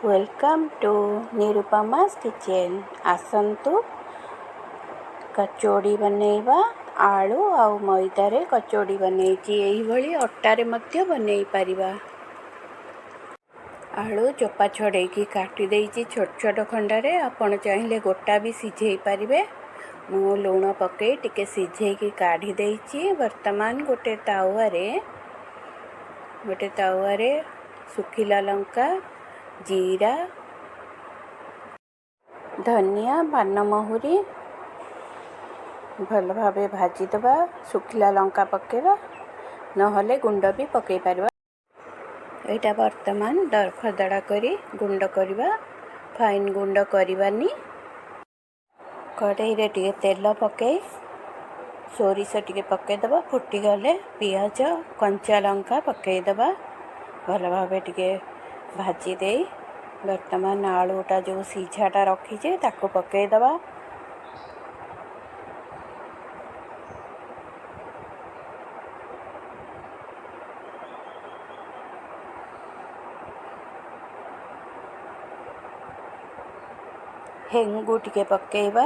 Welcome to Nirupama's Kitchen। ଆସନ୍ତୁ କଚୋଡ଼ି ବନେଇବା। ଆଳୁ ଆଉ ମଇଦାରେ କଚୋଡ଼ି ବନେଇଛି। ଏଇଭଳି ଅଟାରେ ମଧ୍ୟ ବନେଇ ପାରିବା। ଆଳୁ ଚୋପା ଛଡ଼େଇକି କାଟି ଦେଇଛି ଛୋଟ ଛୋଟ ଖଣ୍ଡରେ। ଆପଣ ଚାହିଁଲେ ଗୋଟା ବି ସିଝେଇ ପାରିବେ। ମୁଁ ଲୁଣ ପକାଇ ଟିକେ ସିଝେଇକି କାଢ଼ି ଦେଇଛି। ବର୍ତ୍ତମାନ ଗୋଟେ ତାୱାରେ ଶୁଖିଲା ଲଙ୍କା, ଜିରା, ଧନିଆ, ପାନମହୁରି ଭଲ ଭାବେ ଭାଜିଦେବା। ଶୁଖିଲା ଲଙ୍କା ପକାଇବା, ନହେଲେ ଗୁଣ୍ଡ ବି ପକାଇ ପାରିବା। ଏଇଟା ବର୍ତ୍ତମାନ ଦରଖଦଡ଼ା କରି ଗୁଣ୍ଡ କରିବା, ଫାଇନ୍ ଗୁଣ୍ଡ କରିବାନି। କଡ଼େଇରେ ଟିକେ ତେଲ ପକାଇ ସୋରିଷ ଟିକେ ପକାଇଦେବା। ଫୁଟିଗଲେ ପିଆଜ, କଞ୍ଚା ଲଙ୍କା ପକାଇଦେବା। ଭଲ ଭାବେ ଟିକେ ଭାଜି ଦେଇ ବର୍ତ୍ତମାନ ଆଳୁଟା ଯେଉଁ ସିଝାଟା ରଖିଛେ, ତାକୁ ପକାଇଦେବା। ହେଙ୍ଗୁ ଟିକେ ପକାଇବା।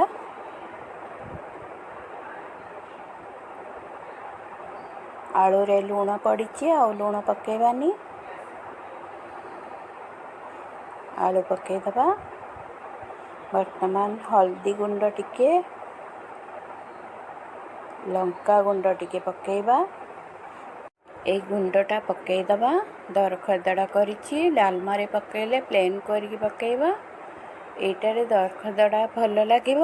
ଆଳୁରେ ଲୁଣ ପଡ଼ିଛି, ଆଉ ଲୁଣ ପକାଇବାନି। ଆଳୁ ପକାଇଦେବା। ବର୍ତ୍ତମାନ ହଳଦୀ ଗୁଣ୍ଡ ଟିକେ, ଲଙ୍କା ଗୁଣ୍ଡ ଟିକେ ପକାଇବା। ଏଇ ଗୁଣ୍ଡଟା ପକାଇଦେବା। ଦରଖଦଡ଼ା କରିଛି। ଡାଲମାରେ ପକାଇଲେ ପ୍ଲେନ୍ କରିକି ପକାଇବା, ଏଇଟାରେ ଦରଖଦଡ଼ା ଭଲ ଲାଗିବ।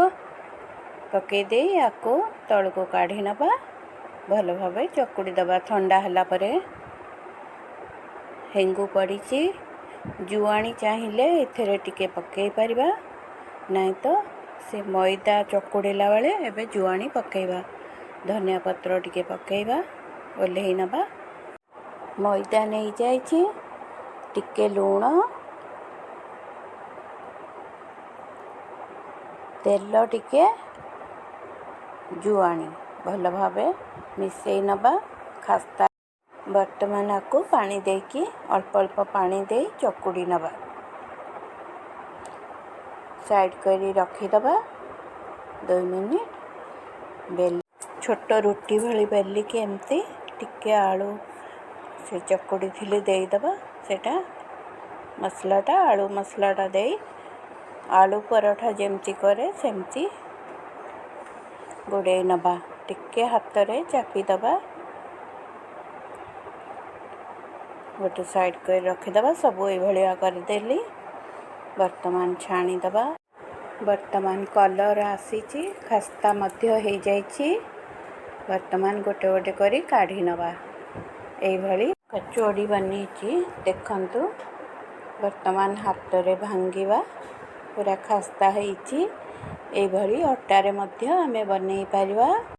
ପକାଇ ଦେଇ ଆକୁ ତଳକୁ କାଢ଼ି ନେବା। ଭଲ ଭାବେ ଚକୁଡ଼ି ଦେବା ଥଣ୍ଡା ହେଲା ପରେ। ହେଙ୍ଗୁ ପଡ଼ିଛି। ଜୁଆଣି ଚାହିଁଲେ ଏଥିରେ ଟିକେ ପକାଇ ପାରିବା, ନାଇଁ ତ ସେ ମଇଦା ଚକୁଡ଼ିଲା ବେଳେ ଏବେ ଜୁଆଣି ପକାଇବା। ଧନିଆ ପତ୍ର ଟିକେ ପକାଇବା, ଓହ୍ଲେଇ ନେବା। ମଇଦା ନେଇଯାଇଛି, ଟିକେ ଲୁଣ, ତେଲ ଟିକେ, ଜୁଆଣି ଭଲ ଭାବେ ମିଶାଇ ନେବା ଖାସ୍ତା। ବର୍ତ୍ତମାନ ଆକୁ ପାଣି ଦେଇକି, ଅଳ୍ପ ଅଳ୍ପ ପାଣି ଦେଇ ଚକୁଡ଼ି ନେବା। ସାଇଡ଼୍ କରି ରଖିଦେବା 2 ମିନିଟ୍। ବେଲି ଛୋଟ ରୁଟି ଭଳି ବେଲିକି ଏମିତି ଟିକେ ଆଳୁ ସେ ଚକୁଡ଼ି ଥିଲି ଦେଇଦେବା। ସେଇଟା ମସଲାଟା, ଆଳୁ ମସଲାଟା ଦେଇ ଆଳୁ ପରଠା ଯେମିତି କରେ ସେମିତି ଗୋଡ଼େଇ ନେବା। ଟିକେ ହାତରେ ଚାପିଦେବା। ଗୋଟେ ସାଇଡ଼୍ କରି ରଖିଦେବା। ସବୁ ଏଇଭଳିଆ କରିଦେଲି। ବର୍ତ୍ତମାନ ଛାଣିଦେବା। ବର୍ତ୍ତମାନ କଲର୍ ଆସିଛି, ଖାସ୍ତା ମଧ୍ୟ ହେଇଯାଇଛି। ବର୍ତ୍ତମାନ ଗୋଟେ ଗୋଟେ କରି କାଢ଼ି ନେବା। ଏଇଭଳି କଚୋଡ଼ି ବନେଇଛି, ଦେଖନ୍ତୁ। ବର୍ତ୍ତମାନ ହାତରେ ଭାଙ୍ଗିବା, ପୁରା ଖାସ୍ତା ହେଇଛି। ଏଇଭଳି ଅଟାରେ ମଧ୍ୟ ଆମେ ବନେଇ ପାରିବା।